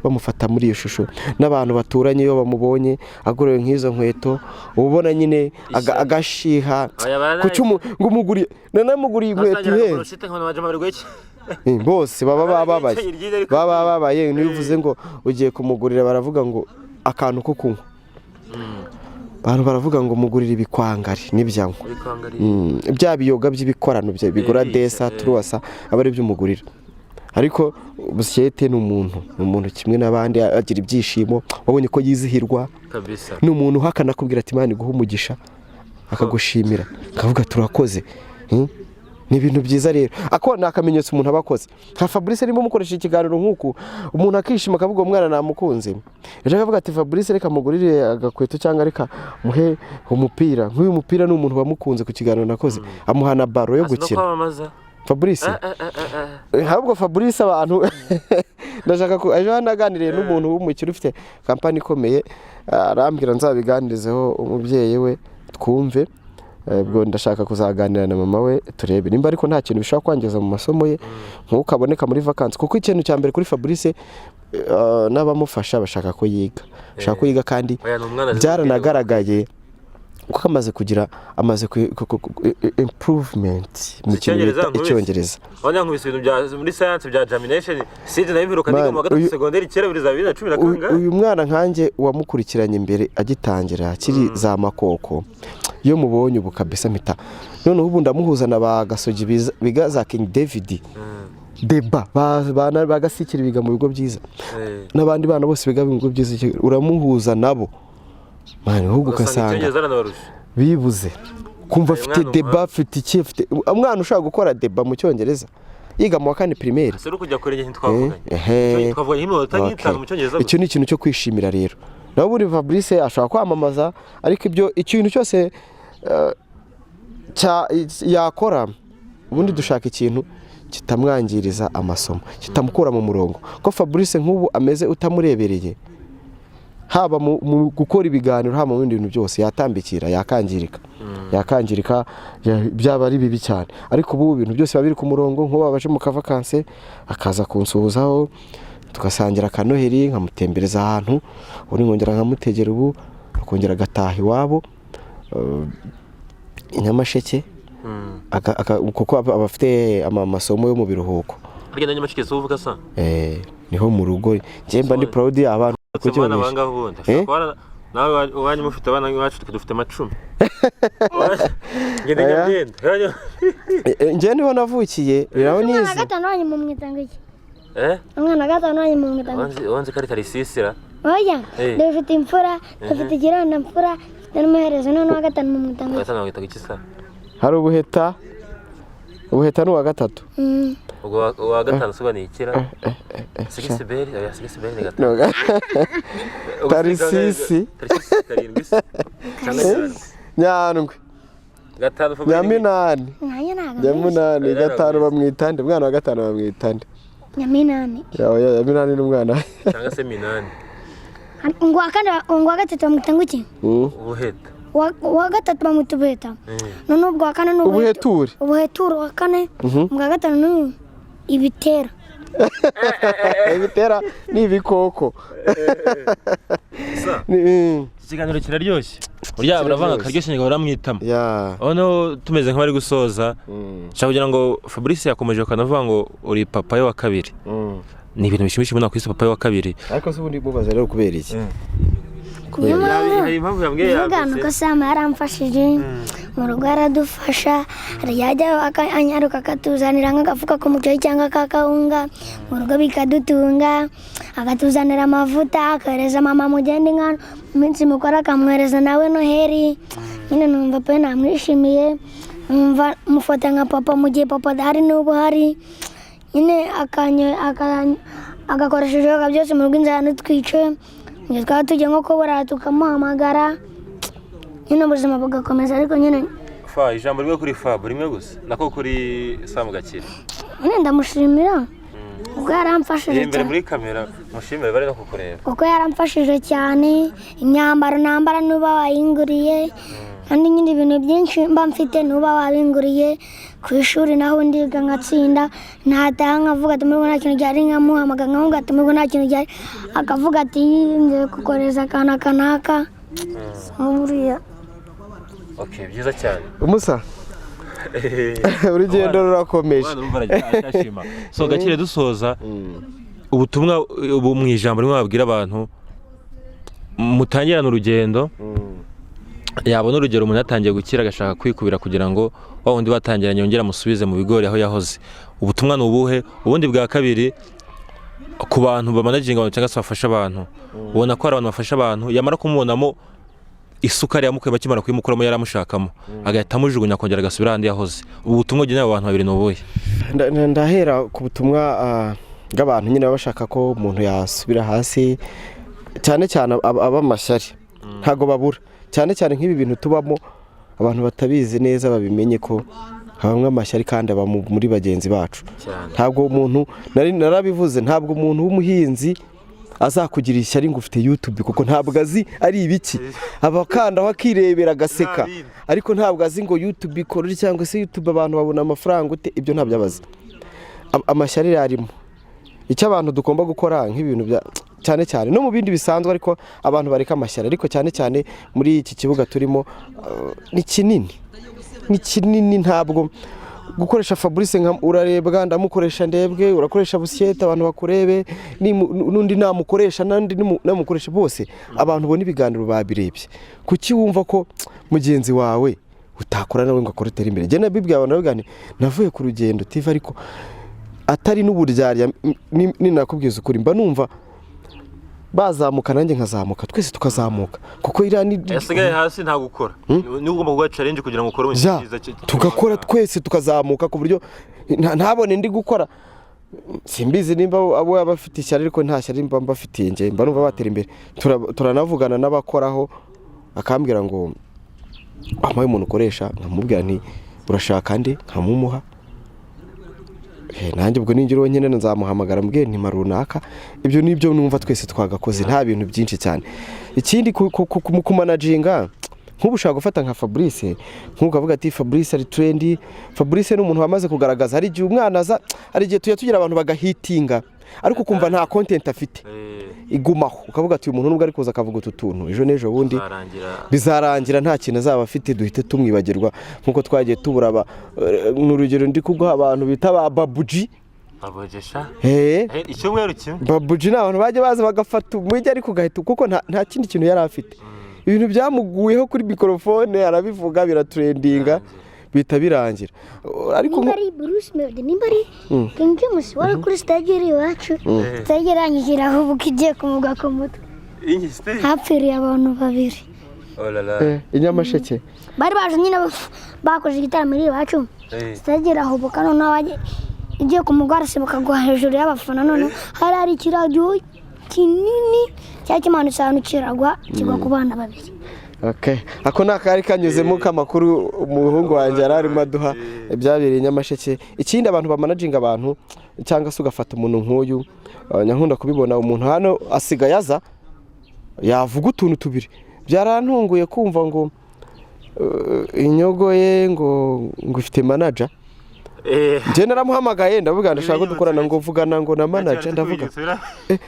bamufata muri iyo shusho? N'abantu baturanye iyo bamubonye agoroye nk'izo nkweto, uba ubona nyine Ishyari. agashiha. Oya, Kuki ngo umuguriye, nanamuguriye inkweto ihenze. Bose baba bababaye, baba bababaye. Niyo uvuze ngo ugiye kumugurira, baravuga ngo akantu ko kunywa. Abantu baravuga ngo mugurire ibikwangari n'ibyanywa, bya biyoga by'ibikorano bigura desa turuwasa, aba ari byo umugurira. Ariko Busiyete ni umuntu, ni umuntu kimwe n'abandi, agira ibyishimo, wabonye ko yizihirwa. Kabisa. Ni umuntu uhakana akubwira ati: "Imana iguhe umugisha", akagushimira, akavuga turakoze. Ni ibintu byiza rero, ako ni akamenyetso umuntu aba akoze. Nka Fabrice, niba umukoresha ikiganiro nk'uku, umuntu akishima, akavuga: "Uwo mwana namukunze," ejo akavuga ati: "Fabrice, reka mugurire agakweto cyangwa reka muhe umupira." Nk'uyu mupira ni umuntu wamukunze ku kiganiro nakoze, amuha na baro yo Azi no gukina. kwamamaza. Fabrice, ahubwo Fabrice, abantu ndashaka ko ejo naganiriye n'umuntu w'umukire ufite kampani ikomeye, arambwira nzabiganirizeho umubyeyi we twumve. Ubwo ndashaka kuzaganira na mama we, turebe nimba ariko nta kintu bishobora kwangiza mu masomo ye nk'uko aboneka muri vakansi, kuko ikintu cya mbere kuri Fabrice n'abamufasha bashaka ko yiga, bashaka ko yiga kandi Oya, ni umwana azi. byaranagaragaye kuko amaze kugira, amaze improvement mu kintu Icyongereza bita nkubise. Icyongereza. Abanya nkubise ibintu bya muri science bya germination seed, nayo mperuka niga Man, mu wa gatatu segonderi kera, buri za 2010 na kangahe. Uyu mwana, nkanjye wamukurikiranye imbere agitangira akiri za makoko, iyo mubonye ubu kabisa mpita noneho ubu ndamuhuza na ba Gasogi biga za King David, deba ba Gasikiri biga mu bigo byiza, n'abandi bana bose biga mu bigo byiza, uramuhuza nabo, man, ahubwo ugasanga ugasanga icyongereza aranabarusha. Bibuze kumva Uyu afite mwana deba, umuhanga. afite iki, afite umwana ushobora gukora débat mu Cyongereza yiga mu wa kane primaire. Ese uri kujya kure, igihe ntitwavuganye. Ehe. Twavuganye nk'iminota nk'itanu mu Cyongereza gusa. Icyo ni ikintu cyo kwishimira rero. Naho ubundi Fabrice ashobora kwamamaza, ariko ibyo ikintu cyose yakora, ubundi dushaka ikintu kitamwangiriza amasomo, kitamukura mu murongo, ko Fabrice nk'ubu ameze utamurebereye, haba mu gukora ibiganiro, haba mu bindi bintu byose, yatambikira, yakangirika, byaba ari bibi cyane. Ariko ubu ibintu byose biba biri ku murongo. Nk'ubu abaje mu kavakanse akaza kunsuhuzaho, tugasangira akanoheri, nkamutembereza ahantu, ubundi nkongera nkamutegera, ubu akongera agataha iwabo i Nyamasheke, kuko aba afite amasomo yo mu biruhuko. Harya na Nyamasheke si uvuga sa? Niho mu rugo. Njye mba ndi proud abantu Uretse kuki abana babesha. bangahe ubundi? Eh? Ushobora kuba nawe iwanyu mufite abana, iwacu twe dufite amacumi. Ngende Aya. Nyabyenda. Njye niho navukiye, naho Umwana wa nize. gatanu wanyu mumwita ngo iki? Eh? Umwana wa gatanu wanyu mumwita ngo iki? Wanzi ko ari Karisisira. Oya. Eh. Dufite imfura, dufite ikirondamfura, dufite n'umuherezo. None uwa gatanu mumwita ngo iki? Gatanu bamwita iki sa? Hari ubuheta, ubuheta ni uwa gatatu. Ubwo uwa gatanu si ni ikira? Sigisiberi, oya, Sigisiberi ni gatanu. No, Ubwo Tarisisi. Tarisisi karindwi se? Cyangwa cyane. Nyandwi. Gatanu Fabrice. Nyaminani. Nanjye ntabwo mbizi. Nyamunani. Oya, Gatanu ntabwo bamwita nde? Umwana wa gatanu bamwita nde? Nyaminani. Oya, Nyaminani ni umwana. Cyangwa se minani. Ngo uwa kane, ngo uwa gatatu bamwita ngo iki? Ubuheta. Uwa gatatu bamwita ubuheta. None ubwo uwa kane ni Ubuheture. Ubuheture uwa kane. Ubwa gatanu ni ibitera. Ibitera ni ibikoko. Sa. Iki kiganiro kiraryoshye. Burya uravanga akaryoshye ngo baramwitama. Ya. Noneho tumeze nk'abari gusoza. Nshaka kugira ngo Fabrice yakomeje akanavuga ngo uri papa we wa kabiri. Ni ibintu bishimishije umuntu akwise papa we wa kabiri. Ariko se ubundi mubaza rero kubera iki? Niyo mpamvu Hari impamvu yambwiye. Vuga nuko Sam yaramfashije mu rugo, aradufasha, yajya anyaruka akatuzanira nk'agafuka k'umuceri cyangwa k'akawunga mu rugo bikadutunga, akatuzanira amavuta, akohereza mama mugenda inka mu minsi mikuru, akamwohereza nawe Noheri. Nyine numva pe namwishimiye, numva mufata nka papa mu gihe papa adahari n'ubu uhari nyine agakoresha ibishoboka byose mu rugo inzara ntitwice. Mu gihe twaba tugiye nko kubura tukamuhamagara, nyine ubuzima bugakomeza, ariko nyine Fa, ijambo rimwe kuri Fab, rimwe gusa, nako kuri Sam Gakire. Nyine ndamushimira kuko yaramfashije Iri imbere cyane. muri kamera, mushimire, bari no kukureba. Kuko yaramfashije cyane, imyambaro nambara nuba wayinguriye, kandi nyine ibintu byinshi mba mfite nuba wabinguriye. Ku ishuri naho ndiga nkatsinda, nataha nkavuga ati muri nta kintu gihari, nkamuhamagara nkavuga ati muri nta kintu gihari, akavuga ati ngiye kukoreza akantu aka n'aka buriya. Okay, byiza cyane. Umusa, urugendo rurakomeje. Umwana urumva aracyashima. So Gakire, dusoza, ubutumwa ubu mu ijambo rimwe wabwira abantu mutangirana urugendo, yabona urugero umuntu yatangiye gukira agashaka kwikubira kugira ngo wa wundi batangiranye yongere amusubize mu bigori aho yahoze, ubutumwa ni ubuhe? Ubundi bwa kabiri, ku bantu bamanaginga abantu cyangwa se bafasha abantu, ubona ko hari abantu bafasha abantu, yamara kumubonamo Isukari yamukuye bakimara kuyimukuramo yari amushakamo, agahita amujugunya, akongera agasubira ahandi yahoze. Ubu butumwa ugeneye abo bantu babiri ni ubuhe? Ndahera ku butumwa bw'abantu nyine baba bashaka ko umuntu yasubira hasi, cyane cyane ab'amashyari ntabwo babura, cyane cyane nk'ibi bintu tubamo. Abantu batabizi neza babimenye ko habamo amashyari kandi aba muri bagenzi bacu. Ntabwo umuntu, nari narabivuze, ntabwo umuntu w'umuhinzi azakugira ishyari ngo ufite YouTube, kuko ntabwo azi ari ibiki. Aba akandaho akirebera agaseka, ariko ntabwo azi ngo YouTube ikora iki cyangwa se YouTube abantu babona amafaranga ute. Ibyo ntabyo abazi. Amashyari arimo. Icyo abantu tugomba gukora nk'ibintu bya cyane cyane no mu bindi bisanzwe, ariko abantu bareka amashyari, ariko cyane cyane muri iki kibuga turimo, ni kinini, ni kinini. Ntabwo gukoresha Fabrice nka urarebwa, ndamukoresha ndebwe, urakoresha Busyete abantu bakurebe, n'undi namukoresha, n'undi namukoresha, bose abantu ubona ibiganiro babirebye. Kuki wumva ko mugenzi wawe utakora nawe ngo akore utere imbere? Njye nabibwiye abantu, ndavuga nti navuye ku Rugendo TV, ariko atari n'uburyarya, ninakubwiza ukuri, mba numva bazamuka nanjye nkazamuka, twese tukazamuka, kuko iriya ni Yasigaye hasi nta gukora, niba ugomba guha challenge kugira ngo ukore Ja, cyiza tugakora twese tukazamuka, ku buryo ntabone ndi gukora. Simbizi nimba abo yaba afite ishyari, ariko nta shyari mba mbafitiye njye, mba numva batera imbere. Turanavugana n'abakoraho, akambwira ngo wampaye umuntu ukoresha, nkamubwira nti urashaka ndi nkamumuha. Nanjye ubwo ningira uwo nkenera nzamuhamagara mbwiye nti mpa runaka. Ibyo nibyo numva twese twagakoze, nta bintu byinshi cyane. Ikindi mu kumanaginga, nk'ubu ushobora gufata nka Fabrice, nk'ubu ukavuga ati Fabrice ari trendy. Fabrice ni umuntu wamaze kugaragaza. Hari igihe umwana aza, hari igihe tujya tugira abantu bagahitinga, ariko ukumva nta content afite igumaho, ukavuga ati uyu muntu nubwo ari kuza akavuga utu tuntu, ejo n'ejo bundi Bizarangira. bizarangira nta kintu azaba afite, duhite tumwibagirwa nk'uko twagiye tubura ni urugero ndi kuguha, abantu bita ba Babuji. Abogesha. Eh, Icyumweru kimwe. Babuji ni abantu bajya baza bagafata umujyi, ariko ugahita, kuko nta kindi kintu yari afite, ibintu byamuguyeho kuri mikorofone arabivuga, biratrendinga, bihita birangira. Ariko Nimba ari Bruce Melody, nimba ari King James wari kuri stage iri iwacu, stage irangije irahubuka igiye kumuga ku mutwe. Iyi stage. Hapfiriye abantu babiri. Oh la la. I Nyamasheke. Bari baje nyine bakoze igitaramo iri iwacu, stage irahubuka, noneho igiye kumugwa arasimbuka agwa hejuru y'abafana. Noneho hari ikiradiyo kinini cyari kimanutse ahantu, kiragwa, kigwa ku bana babiri. Okay. Ako ni akari kanyuzemo k'amakuru umuhungu wanjye yari arimo aduha ibyabereye i Nyamasheke. Ikindi, abantu bamanaginga abantu, cyangwa se ugafata umuntu nk'uyu, nyankunda kubibona, umuntu hano asigaye aza yavuga utuntu tubiri. Byarantunguye kumva ngo inyogo ye ngo ifite manager. Njye naramuhamagaye, ndavuga ndashaka ko dukorana, ngo vugana ngo na manager. Ndavuga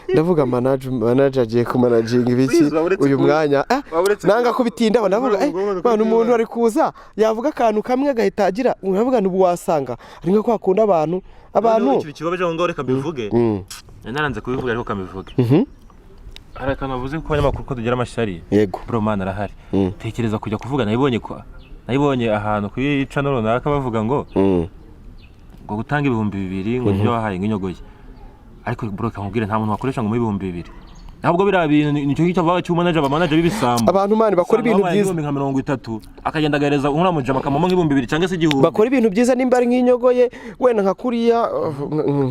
ndavuga manager agiye kumanaginga ibiki Please, waba uyu mwanya? Waba uretse Nanga kubitindaho. Ndavuga mwana, umuntu ari kuza yavuga akantu kamwe agahita agira, uravuga ubu wasanga ari nka kwa kundi abantu Ikintu kibabaje aho ngaho, reka mbivuge. Naranze kubivuga, ariko kambivuge. Hari akantu bavuze ko abanyamakuru ko tugira amashyari. Yego. Bro, man, arahari. Tekereza kujya kuvuga, nabibonye ko nabibonye ahantu kuri channel runaka bavuga ngo ngo gutanga 2000 ngo nibyo wahaye nk'inyogoye. Ariko bro, kamubwire, nta muntu wakoresha ngo mu 2000. Ntabwo biriya bintu nicyo ngicyo avuga cy'umanager, abamanager b'ibisambo. Abantu, man, bakora Usanga ibintu bamuhaye byiza. 30,000 akagenda agahereza uriya mujama akamuha nk'ibihumbi 2 cyangwa se 1000. Bakora ibintu byiza, nimba ari nk'inyogoye wenda nka kuriya,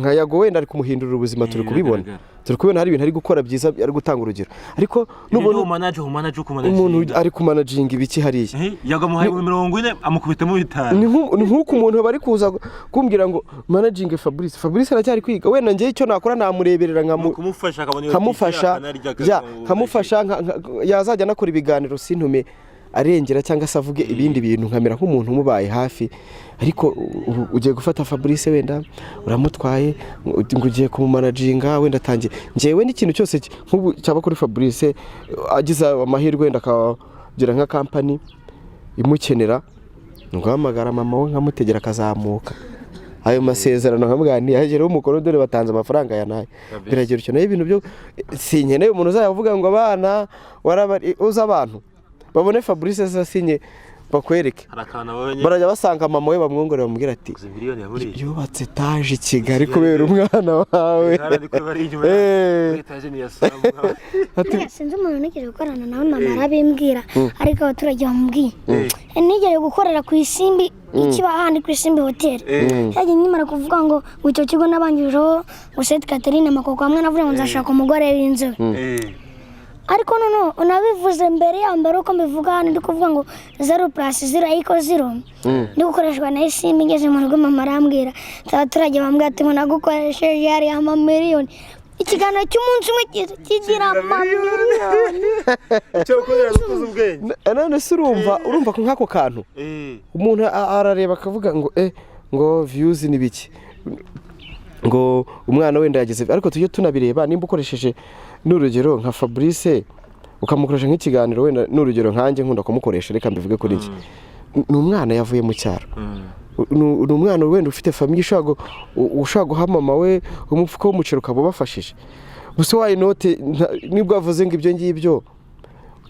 nka Yago wenda ari kumuhindurira ubuzima, turi kubibona. Biragaragara. Turi kubibona, hari ibintu ari gukora byiza, ari gutanga urugero, ariko nubona nubona umanager, umanager ukumanager umuntu ari kumanaginga ibiki hariya? Yagamuhaye 40,000 amukubitamo 5. Ni nk'uko umuntu bari kuza kumbwira ngo managing Fabrice. Fabrice aracyari kwiga, wenda njyewe icyo nakora namureberera nkamu Kumufasha akabona iyo nkamufasha akanarya, ya nkamufasha yazajya anakora ibiganiro sintume arengera cyangwa se avuge ibindi bintu, nkamera nk'umuntu umubaye hafi. Ariko ubu ugiye gufata Fabrice, wenda uramutwaye ngo ugiye kumumanaginga, wenda atangiye, njyewe n'ikintu cyose nk'ubu cyaba kuri Fabrice, agize amahirwe wenda akagira nka company imukenera, nguhamagara mama we nkamutegera akazamuka ayo masezerano, nkamubwira nti yageraho umukono, dore batanze amafaranga ya nayo. Biragira utyo. Nayo ibintu byo sinkeneye umuntu uzayavuga ngo abana warabari, uza abantu babone Fabrice asinye Bakwereke. Hari akantu abonye. Barajya basanga mama we, bamwongorera, bamubwira ati: Gusa miliyoni yaburiye. "Yubatse etaje i Kigali kubera umwana wawe." Hariya niko bari inyuma. Etaje ni iya Samu. Ati Sinzi umuntu nigeze gukorana nawe, mama arabimbwira, ariko abaturage bamubwiye. Nigeze gukorera ku Isimbi, ikiba handi ku Isimbi Hoteli. Yagiye nkimara kuvuga ngo icyo kigo nabangijeho ngo Sainte Catherine Makoko, hamwe navuze ngo nzashaka umugore w'inzobe. Ariko noneho unabivuze mbere ya mbere uko mbivuga hano, ndi kuvuga ngo zero plus zero equal zero, ndi gukoreshwa na Isimbi. Ngeze mu rugo, mama arambwira, abaturage bambwira ati: "Ngo nagukoresheje hariya amamiliyoni." Ikiganiro cy'umunsi umwe kigira amamiliyoni. Icyo gukorera gukuza ubwenge. None se urumva ko nk'ako kantu umuntu arareba akavuga ngo ngo views ni biki, ngo umwana wenda yageze, ariko tujye tunabireba. Nimba ukoresheje n'urugero nka Fabrice, ukamukoresha nk'ikiganiro, wenda n'urugero nkanjye nkunda kumukoresha, reka mbivuge kuri njye, ni umwana yavuye mu cyaro, ni umwana wenda ufite famille ushobora guha mama we umufuka w'umuceri ukaba ubafashije gusa. Why not? Nibwo avuze ngo ibyo ngibyo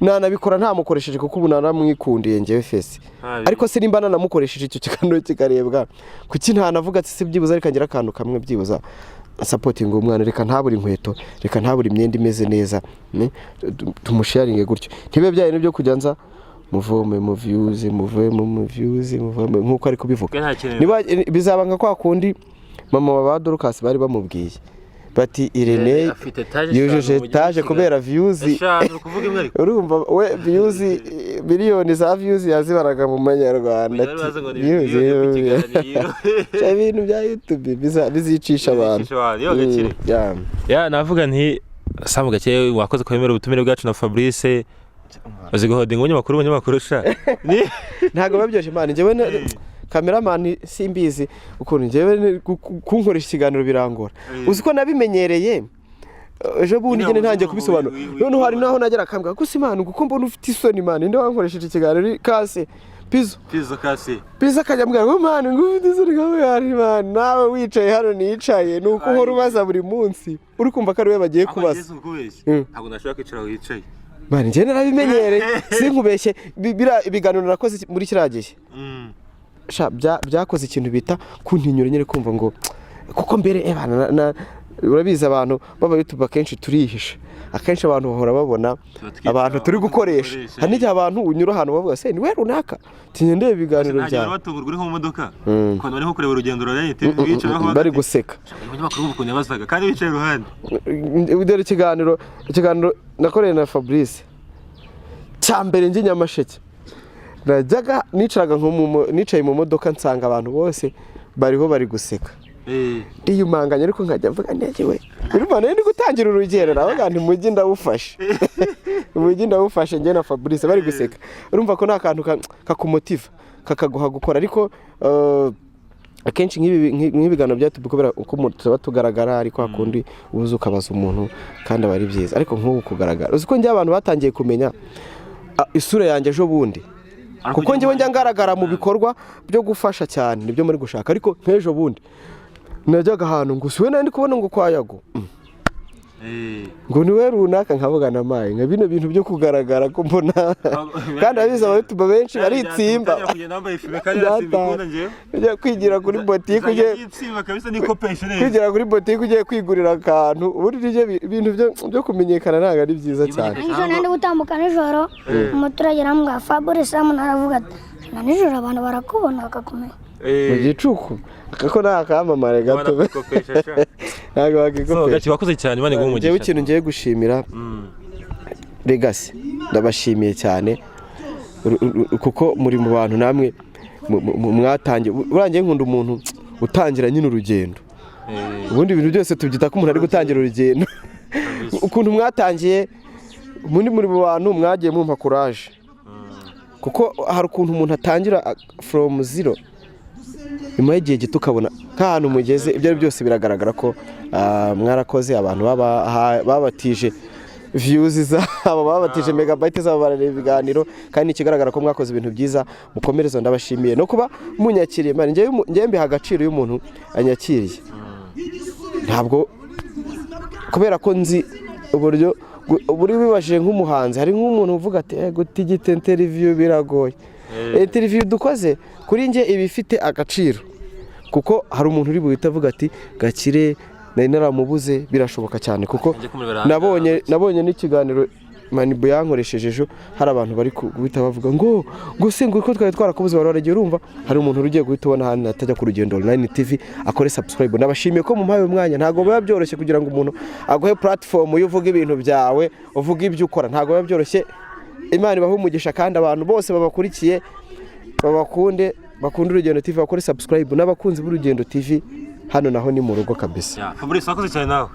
nanabikora ntamukoresheje, kuko ubu naramwikundiye ngewe fesi. Ariko se nimba nanamukoresheje icyo kiganiro kikarebwa, kuki ntanavuga ati: "Se byibuze reka ngira akantu kamwe, byibuza supportinga umwana, reka ntabure inkweto, reka ntabure imyenda imeze neza," tumusharinge gutyo, ntibibe byaye n'ibyo kujya nza muvome mu views, muvome mu views, muvome nk'uko ari kubivuga. Nta kintu. Niba bizaba nka kwa kundi mama wa ba Dorcas bari bamubwiye bati: "Irene Afite etaje yujuje eshanu mu mujyi wa etaje Kigali." kubera views. Eshanu, uri kuvuga imwe ariko. Urumva we views, miliyoni za views yazibaraga mu manyarwanda. Bari bazi ngo ni views, miliyoni yo ku kiganiro. Cya ibintu bya YouTube bizicisha abantu. Bizicisha abantu, iyo gakire. Yeah. Ya, navuga nti Samu Gakire, wakoze kwemera ubutumire bwacu na Fabrice. Uzi guhodinga umunyamakuru sha. Ntabwo biba byoroshye, man. Njyewe cameraman simbizi ukuntu njyewe kunkoresha ikiganiro birangora. Uzi ko nabimenyereye ejo bundi Nyine nyine ntangiye uzi kubisobanura. Noneho hari naho nagera akambwira ko imana, kuko mbona ufite isoni, man, ninde wankoresheje ikiganiro kase pizo? Pizo kasi. Pizo akajya ambwira ngo: "Man, ngo ufite isoni." Nkavuga nti: "Man, nawe wicaye hano nicaye, ni uko uhora ubaza buri munsi, uri kumva ko ari we bagiye kubaza." Ntabwo nashobora kwicara aho wicaye. Man, njye narabimenyereye, sinkubeshye. Biriya ibiganiro narakoze muri kiriya gihe sha, byakoze ikintu bita kuntinyura nyine, kumva ngo kuko mbere bana, urabizi abantu baba YouTube akenshi turihisha, akenshi abantu bahora babona Tuba twitaba abantu turi gukoresha. gukoresha, Hari n'igihe abantu unyura ahantu bavuga: "Se ni we runaka?" Tinya ndeba ibiganiro Nta gihe byawe. batungurwa uri nko mu modoka, ukuntu bari nko kureba urugendo rwa TV, bicaye aho Bari guseka. Umunyamakuru w'ukuntu yabazaga kandi bicaye iruhande. Dore ikiganiro nakoreye na Fabrice cya mbere njye Nyamasheke, najyaga nicaraga nko nicaye mu modoka, nsanga abantu bose bariho bari guseka, ndiyumanganya, ariko nkajya mvuga ntegewe, urumva nari ndi gutangira urugendo, navuga nti: "Umujyi ndawufashe, umujyi ndawufashe." Njye na Fabrice bari guseka, urumva ko ni akantu kakumotiva, kakaguha gukora. Ariko akenshi nk'ibiganiro bya YouTube, kubera uko tuba tugaragara, ariko hakundi uza ukabaza umuntu kandi aba ari byiza. Ariko nk'ubu kugaragara, uzi ko njye abantu batangiye kumenya isura yanjye ejo bundi, kuko njyewe njya ngaragara mu bikorwa byo gufasha cyane, nibyo muri gushaka. Ariko nk'ejo bundi najyaga ahantu ngo usiwe nari ndi kubona ngo kwa Yago, ngo ni we runaka, nkavuga na mayi nka bino bintu byo kugaragara ko mbona, kandi abizi aba YouTuber benshi baritsimba. Kugenda wambaye fime kandi simbikunda njyewe. Ujya kwigira kuri botike, ugiye Yitsimba kabisa, nikopeshe neza. kwigira kuri botike, ugiye kwigurira akantu, ubundi nibyo ibintu byo kumenyekana ntabwo ari byiza cyane. Nijoro nari gutambuka nijoro, umuturage arambwira Fabrice Samu, aravuga ati: "Na nijoro abantu barakubona bakakumenya." Mu gicuku ako ni akamamare gato, ntabwo bakikopesha. Gake wakoze cyane, Imana iguhe Njyewe umugisha. ikintu ngiye gushimira Legacy, ndabashimiye cyane, kuko muri mu bantu namwe mwatangiye. Urangiye nkunda umuntu utangira nyine urugendo. Ubundi ibintu byose tubyita ko umuntu ari gutangira urugendo. Ukuntu mwatangiye muri mu bantu mwagiye mumpa courage, kuko hari ukuntu umuntu atangira from zero, nyuma y'igihe gito ukabona nk'ahantu mugeze. Ibyo ari byo byose biragaragara ko mwarakoze. Abantu babatije views zabo, babatije megabyte zabo, barareba ibiganiro, kandi ikigaragara ko mwakoze ibintu byiza. Mukomereze, ndabashimiye no kuba munyakiriye. Man, njyewe mbiha agaciro iyo umuntu anyakiriye, ntabwo kubera ko nzi uburyo buri bibashije nk'umuhanzi. Hari nk'umuntu uvuga ati: "Gutigita interview biragoye." Interview dukoze kuri njye iba ifite agaciro, kuko hari umuntu uri buhite avuga ati: "Gakire nari naramubuze." Birashoboka cyane, kuko Njye kumurebera hanze. nabonye n'ikiganiro Manibu yankoresheje ejo, hari abantu bari guhita bavuga ngo se ngo ko twari twarakubuze, wari waragiye. Urumva hari umuntu ugiye guhita ubona hano atajya ku Rugendo Online TV akore subscribe. Nabashimiye ko mumpaye umwanya. Ntabwo biba byoroshye kugira ngo umuntu aguhe platform yo uvuga ibintu byawe, uvuga ibyo ukora, ntabwo biba byoroshye. Imana ibahe umugisha, kandi abantu bose babakurikiye babakunde, bakunde Urugendo TV, bakore subscribe, n'abakunzi b'Urugendo TV, hano naho ni mu rugo kabisa. Ya, Fabrice, wakoze cyane nawe.